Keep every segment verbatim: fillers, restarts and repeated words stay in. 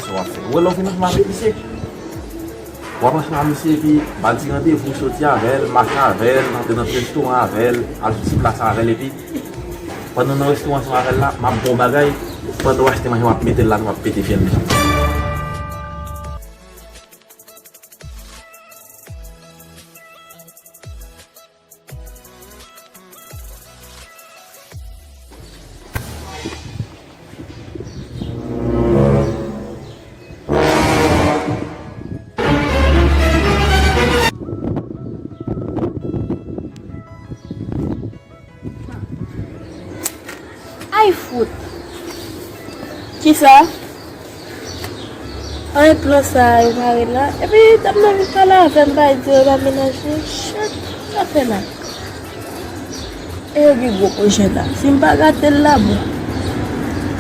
Sa w ap fè? Ou wè lè w fin ansanm avèk misye, w ap ansanm avèk misye, epi ba l ti randevou, soti avè l, mache avè l, antre nan ti restoran avè l, al sou ti plas avè l, epi pandan w nan restoran ansanm avè l la, m ap ba w bagay, pandan w achte manje, w ap mete l la, w ap pete fyèl li. Ay, fout. Kisa? Anyen plan sa yo mare la. Epi, t ap nan vin pale avè m, bay di yo pa menaje. Shit, sa fè la. E yo gen gwo pwojè la. Si m pa gate l la, bon.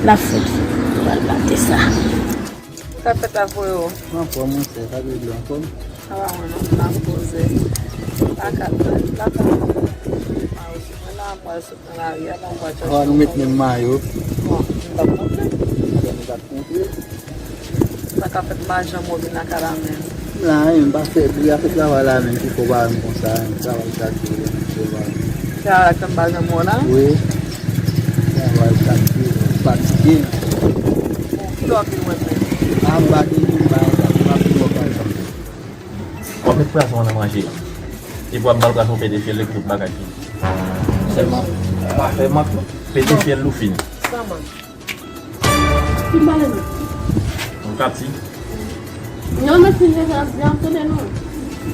L ap fèt. M pral gate sa. Sa fèt la, freo? Anfòm, monchè, sa vle di anfòm? Sa va, mwen, non, m ap poze. Lakay, lakay. Mwen la, mwen sot nan lari a, la, mwen chèche. Awa, nou met menm mayo. Bon, m t ap kontre. Sa ka fèt, m pa janm wè w vin lakay la menm. M la, wi, m pa fè bri a fè travay la menm, ki fò pa menm konsa, wi, travay chak jou, wi, travay. Travay fè m pa janm wè w la? Wi. Travay chak jou, fatige. Bon, kilè w ap vin wè m menm? A, m pa gen, m pa, m pa vin wè w pa janm. W ap met pwason an nan manje a. Epi w ap ba l pwason pete fyèl li, tout bagay fini. Sèlman, pa fè mank non. Pete fyèl li, ou fini. Sa mank. Fin pale non. Yon Kati. Non, men fin deja ap di, ap tande non.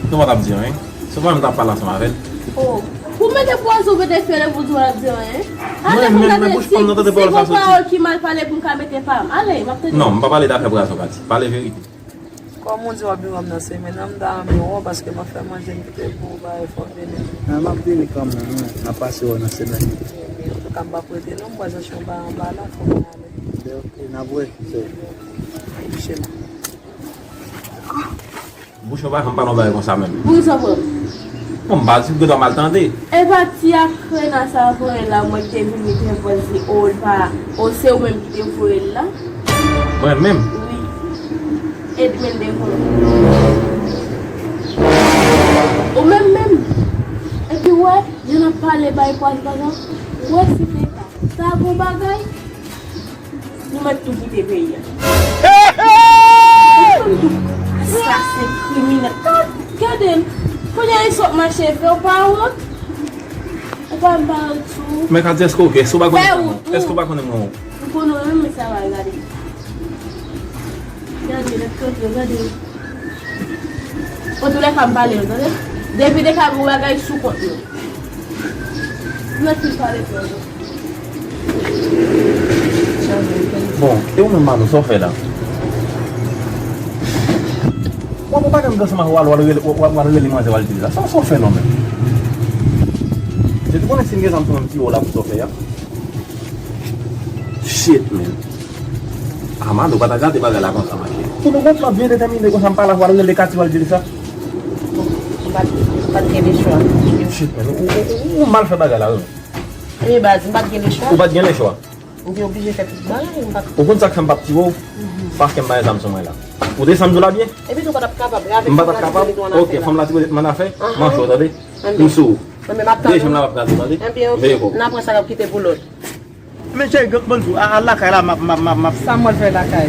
Nou pa t ap di anyen. Se ou menm t ap pale ansanm avè l. Oh. Pou mete pwason pete fyèl pou di w ap di anyen. Ale, mwen menm, men bouch pa m nan tande pawòl sa soti. Si gon pawòl ki mal pale pou m ka mete pa m. Ale, m ap tande. Non, m pa pale dafè pwason, Kati. Pale verite. Kòm ou di w ap vin wè m nan semèn nan, m ta renmen wè w paske m ap fè manje, m kite pou w bay fò w vini. A, m ap vini kanmenm, wi. M ap pase wè w nan semèn nan. Ebyen, antouka, m p ap rete non, m wè zanj mwen pa anba la, fò mwen ale. Ebyen, oke, n ap wè, sè. Kouche m. Bouch mwen pa janm pale yon bagay konsa menm. Poukisa w pran? Bon, m pa di w gendwa mal tande. E pa ti akrena sa voye la, mwen te vin li te voye di, o, l pa, o, se ou menm ki te voye l la? Mwen menm? Wi. Edmilde Colombo. Ou menm menm. Epi wè, jan n ap pale bay pwason, pwason. Wè si se ka. Sa bon bagay. Nou mèt tou kite peyi a. Hey, hey! Asasen, kriminèl. Gad, gade l. Kounye a, li sot mache fè, ou pa wont? Ou pa m pa wont sou. Men Kati, èske w gen? Èske w pa konnen mwen? Èske w pa konnen mwen? M konnen w, men sa va gade. Gade, lèt kote, gade. Antoulèka, m pale yo, tande. Depi de ka gon bagay sou kont yo. Mèt fin pale frè yo. Bon, e ou menm, Mano, sa w fè la? W ap, ou pa janm danse, w al, w al rele, w al, w al rele manzè, w al di l sa. Sa, sa w fè la menm? Se tou konnen si m gen zam sou mwen, m tire w la pou sa w fè a. Shit, man. A, Mano, pa ta gate bagay la konsa, mache. Pou nou gon plan byen detèmine konsa, m pa la, w al rele Kati, w al di l sa. M pa t, m pa t gen lechwa. Shit, man, ou, ou, ou, ou mal fè bagay la, wi. Ebyen, baz, m pa t gen lechwa. Ou pa t gen lechwa? M te oblije fè tout bagay, m pa t. Ou konn sa k fè m p ap tire w? Paske m pa gen zam sou mwen la. Ou te santi w la byen? Epi tou pa t ap kapab, avèk fanm la te mete w annafè la. Ok, fanm la te mete m annafè? Manche w, tande? M sou ou. Mwen menm ap tann ou. De janm la p ap kraze, tande? Ebyen, oke. Veye kò w. N ap wè sa k ap kite pou lòt. Men cheri, ban m di w, a, al lakay la, m ap, m ap, m ap, m ap. Sa m wè l fè lakay?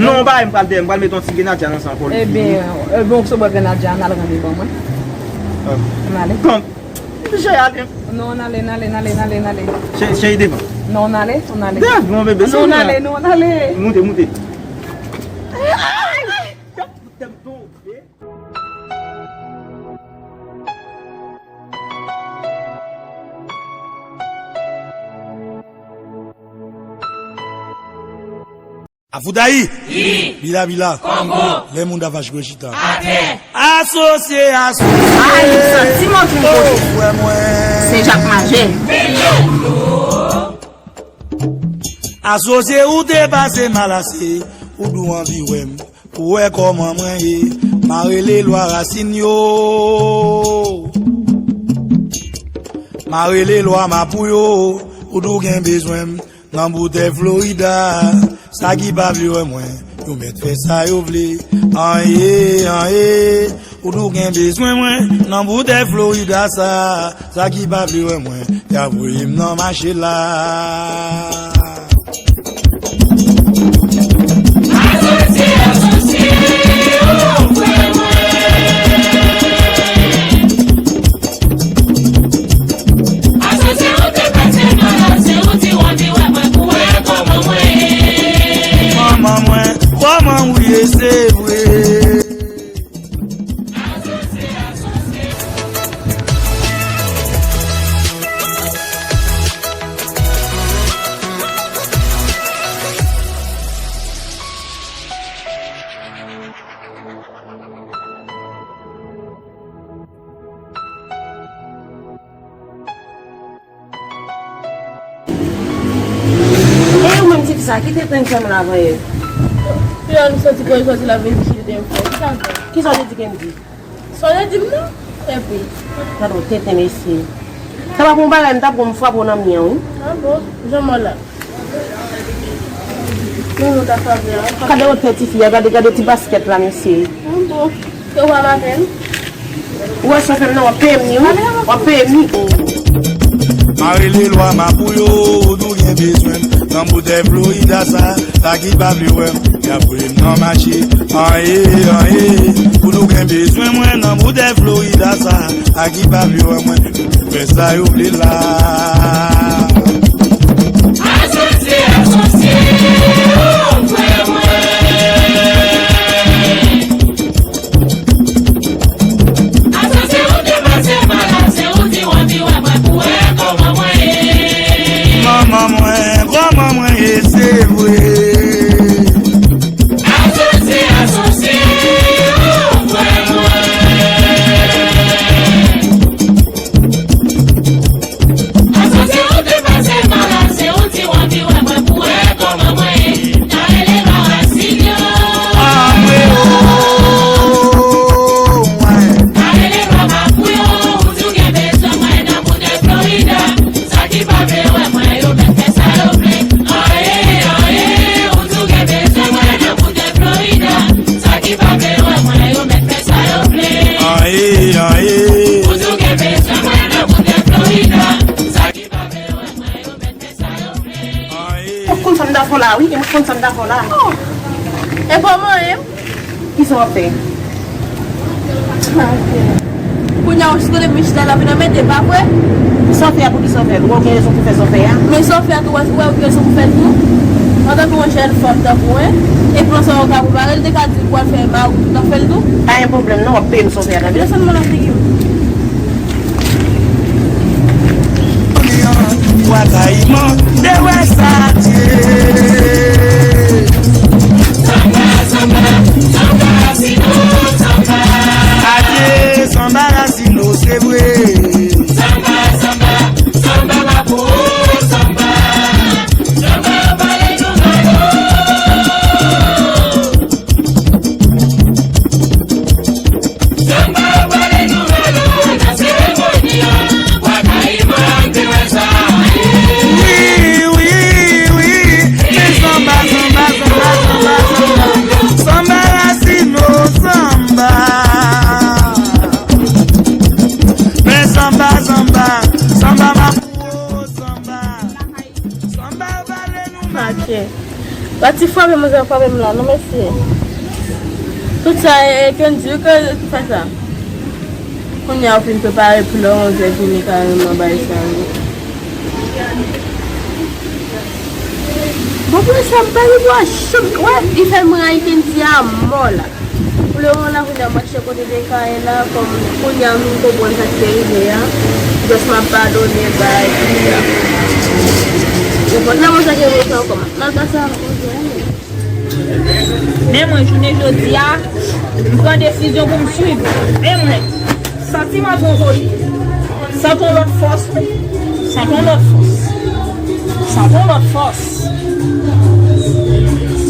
Non, yon bagay m pral dèyè, m pral mete yon ti grenadya nan san kò l. Ebyen, ebyen, ou sou bò grenadya, n al rann li ban mwen. An ale. Bon, cheri, ale. Non, n ale, n ale, n ale, n ale, n ale. Cheri, cheri, devan. Non, n ale, n ale. Devan, bebe, non, n ale, non, n ale. Moute, moute. Ay, ay, ay. Avoudayi! Wi! Bila bila! Kongo! Lè moun davache gwo chita. Atè! Asosye, asosye! Ay, santiman ki m pote. Oh, frè mwen! Sen Jak Majè. Asosye, ou te pase mal ase, ou dou anvi wè m. Pou wè kòman mwen ye, m a rele lwa rasin yo. M a rele lwa mapou yo, ou tou gen bezwen m. Nan boutèy Florida, sa ki pa vle wè mwen, Yo mèt fè sa yo vle. Anyen, anyen. Ou tou gen bezwen mwen nan boutèy Florida sa. Sa ki pa vle wè mwen, y ap voye m nan mache la. Asosye, asosye, ou frè mwen. Asosye, ou te pase malad, se ou di w anvi wè mwen pou wè kòman mwen ye. Kòman mwen, kòman ou ye, se vre. E ou menm ti fi sa, ki te plenn fè m la avan yè? Fi a nou soti pou l soti la vin chite m fè. Ki sa w te di? Ki sa w te di Kendy? Sa w te di m nan? Epi. Gade w tenten mesye. Sa pa pou yon bagay m t ap pran m frape w nan mi an wi. Ah bon? Jan mò la. Gade wotè tifi a, gade, gade ti baskèt la, mesye. Bon, bon. Yo pa maten. Ou wè sa w fè m nan, w ap peye m li, wi. W ap peye m li. M a rele lwa Mapou yo, ou tou gen bezwen m. Nan boutèy Florida sa, sa ki pa vle wè m. Y ap voye m nan mache. Anyen, anyen. Ou tou gen bezwen mwen nan boutèy Florida sa, sa ki pa vle wè mwen. Fè sa yo vle la. Asosye, asosye, ou frè mwen. Asosye, ou te pase malad, se ou di w anvi wè mwen pou wè kòman mwen ye. Kòman mwen, kòman mwen ye, se vre. Asosye, asosye, ou frè mwen. Asosye, ou te pase malad, se ou di w anvi wè mwen pou wè kòman mwen ye. N a rele lwa rasin yo. Anmwe o, wen. N a rele lwa Mapou yo, ou di w gen bezwen mwen nan boutèy Florida. Sa ki pa vle wè mwen, yo mèt fè sa yo vle. Anyen, anyen, ou di w gen bezwen mwen nan boutèy Florida. Sa ki pa vle wè mwen, yo mèt fè sa yo vle. Anyen, anyen. Ou di w gen bezwen mwen nan boutèy Florida. Sa ki pa vle wè mwen, yo mèt fè sa yo vle. Anyen. Ou konn sa m ta fè w la, wi, ou konn sa m ta fè w la. Oh. E kòman ye? Kisa w ap fè? Kounye a, ou sou kote m chita la, vin anmède, pa vre? Sa w fè a, poukisa w fè l? Ou wè w gen rezon pou fè sa w fè a? Men sa w fè a tou, ou wè, ou wè w gen rezon pou fè l tou? Antanke yon jèn fanm tankou w, e plan sa w ka prepare, l te ka di l pral fè mari w, ou t ap fè l tou? Pa gen pwoblèm non, w ap peye m sa w fè a, tande? Desann mwen nan figi m. Bwa Kayiman, de wè sa Dye. Sanba, sanba, sanba, sinon sanba. Adye, sanba, sinon se vre. Sanba, sanba, sanba, Mapou, sanba. Sanba, pale nou malo. Sanba pale nou malo nan seremoni an. Bwa Kayiman te wè sa. Wi, wi, wi. Men sanba, sanba, sanba, sanba, sanba. Sanba rasin o sanba. Men sanba, sanba, sanba Mapou o sanba. Sanba pale nou malo. Ok. Pa ti frape mwen, sa frape m la, non, mesye. Tout sa, e, e Kendy ke fè sa. Kounye a, ou fin prepare pou lè onzè vini kareman bay sa, wi. Bon, pou sa, m pa gen dwa chanm. Wè, li fè m rayi Kendy a mò la. Pou lè onzè la, kounye a, m Chè kote de kay la, kòm kounye a m vin konprann sa k te rive a, just m ap padone bagay ki nenpòt. Nan mwen sa gen rezon kòman. Nan ka sa, men mwen, jounen jodi a, m pran desizyon pou m swiv. Men mwen, santiman twonpe li. Sa t on lòt fòs, wi. Sa t on lòt fòs. Sa t on lòt fòs.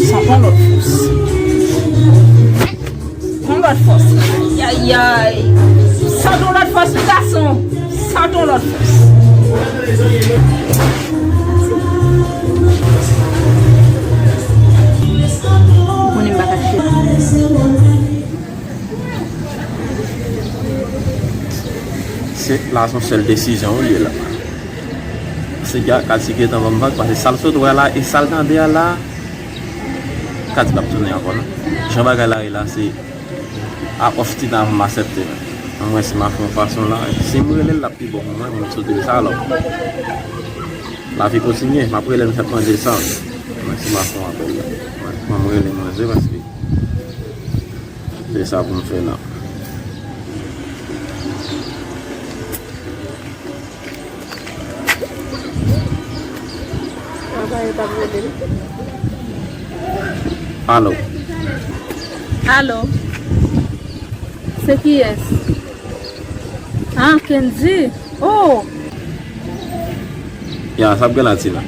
Sa t on lòt fòs. Yon lòt fòs. Ayayay. Sa t on lòt fòs, wi, gason. Sa t on lòt fòs. Ou konnen Se la se yon sèl desizyon ou ye la. Se ka Kati gentan ban m vag, paske sa l sot wè la e sa l tande a la, Kati p ap tounen ankò non. Jan bagay la ye la, se a òf Tina pou m aksepte. Mwen si m ap fè yon fason la, si m rele l, l ap pi bon pou mwen, mwen m sot di l sa alò. Lavi kontinye, m ap rele l, m fèk mande sa. Mwen si m ap fè yon apèl la. Mwen, mwen m rele manzè paske se sa pou m fè la. Alo. Alo. Se kiyès? Ah, Kendy. Oh! Ya, sa ap gen la, Tina.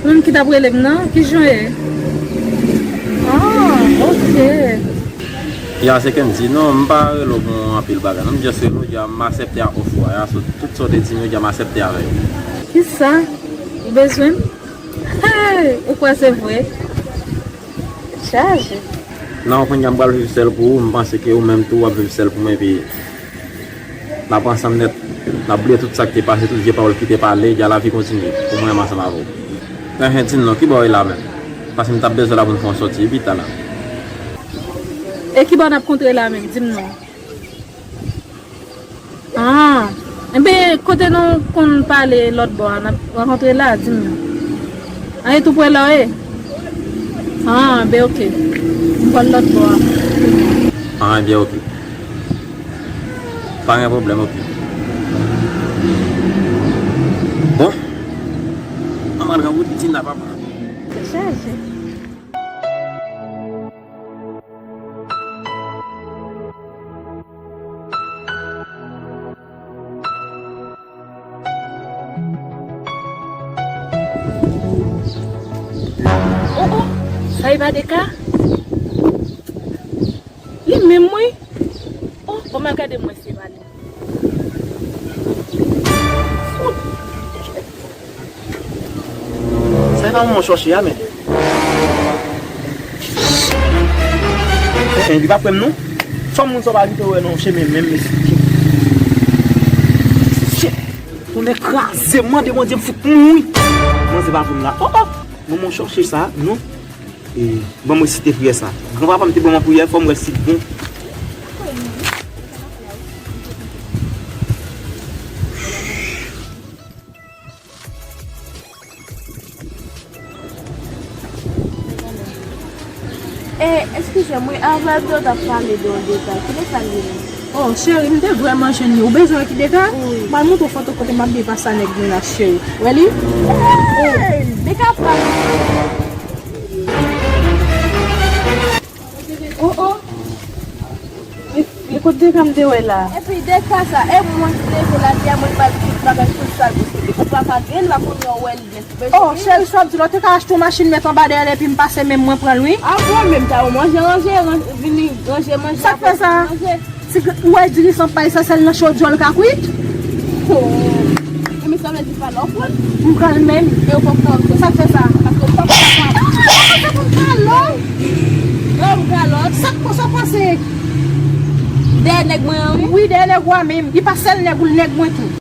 Ou menm ki t ap rele m nan? Ki jan w ye? Ah, ok. Ya, se Kendy. Non, m pa rele w pou anpil bagay non. M just rele w, di a m aksepte a òf ou a. Ya, so, tout sa w te di m yo, di a m aksepte avè yo. Kisa? Ou bezwen m? Hey! Ou kwè se vre? Chaje. Non, kounye a m pral viv sèl pou ou, m panse ke ou menm tou w ap viv sèl pou mwen, epi n ap ansanm nèt, n ap bliye tout sa k te pase, tout vye pawòl ki te pale, di a lavi kontinye pou mwen menm ansanm avè w. Enhen, di m non, kibò w ye la menm? Paske m t ap bezwen w la pou n fè yon sòti, epi ta la. E kibò n ap kontre la menm? Di m non. Ah, enben, kote nou konn pale lòt bò a, n ap rankontre la, di m non. An, e tou prè la w ye? Ah, enben, ok. M pral lòt bò a. Ah, enben, ok. Pa gen pwoblèm, ok. Bon. An m al rankontre Tina, papa. Se chaje. Oh, oh, sa e pa Deka? Li menm, wi. Oh, bon, m al gade mwen si se pa li. Fout. Sa e pa manman w chòche a, men. Eh, eh, li pa kwè m non. Fò moun sa w pa kite w wè nan chemen menm, mesye. Shit. Tonnè kraze m, mande Bondye m fout mouri. Manzè pa vin la. Oh, oh. Manman w chòche sa, non. E, ban m resite priyè sa. Granpapa m te ban m priyè, fò m wè si l bon. Eh, eskize m, wi, avan Abdou t ap pale de yon detay. Ki detay li menm? Oh, cheri, m te vrèman jwenn li. Ou bezwen wè ki Deka? Wi. M al montre w foto kote m ap byen pase a nèg mwen la, cheri. Wè li? Hey! Deka ap pale. Oh, oh. E, e kot Deka m te wè la? Epi Deka sa, e mwen ki leve la, di a mwen ba l tout bagay, tout sa l posede. Ou pa ka gen, pa konnen w wè l byen. Oh, cheri, sa w ap di la, w te ka achte yon machin, met anba dèyè l, epi m pase men mwen pran l, wi. A bon, menm ta ou manje, ranje, ran-, vini ranje manje. Sa k fè sa? Manje. Si ou wè diri san pay sa, sèl nan chodyè l ka kwit. Oh. E men sa vle di pa la w pran. M pran l menm. E ou poko pran ankò. Sa k fè sa? Paske ou poko pran. Ah, sa konn kalòt. E ou kalòt. Sa k, sa w panse? Dèyè nèg mwen an, wi. Wi, dèyè nèg ou a menm. Li pa sèl nèg ou, l nèg mwen tou.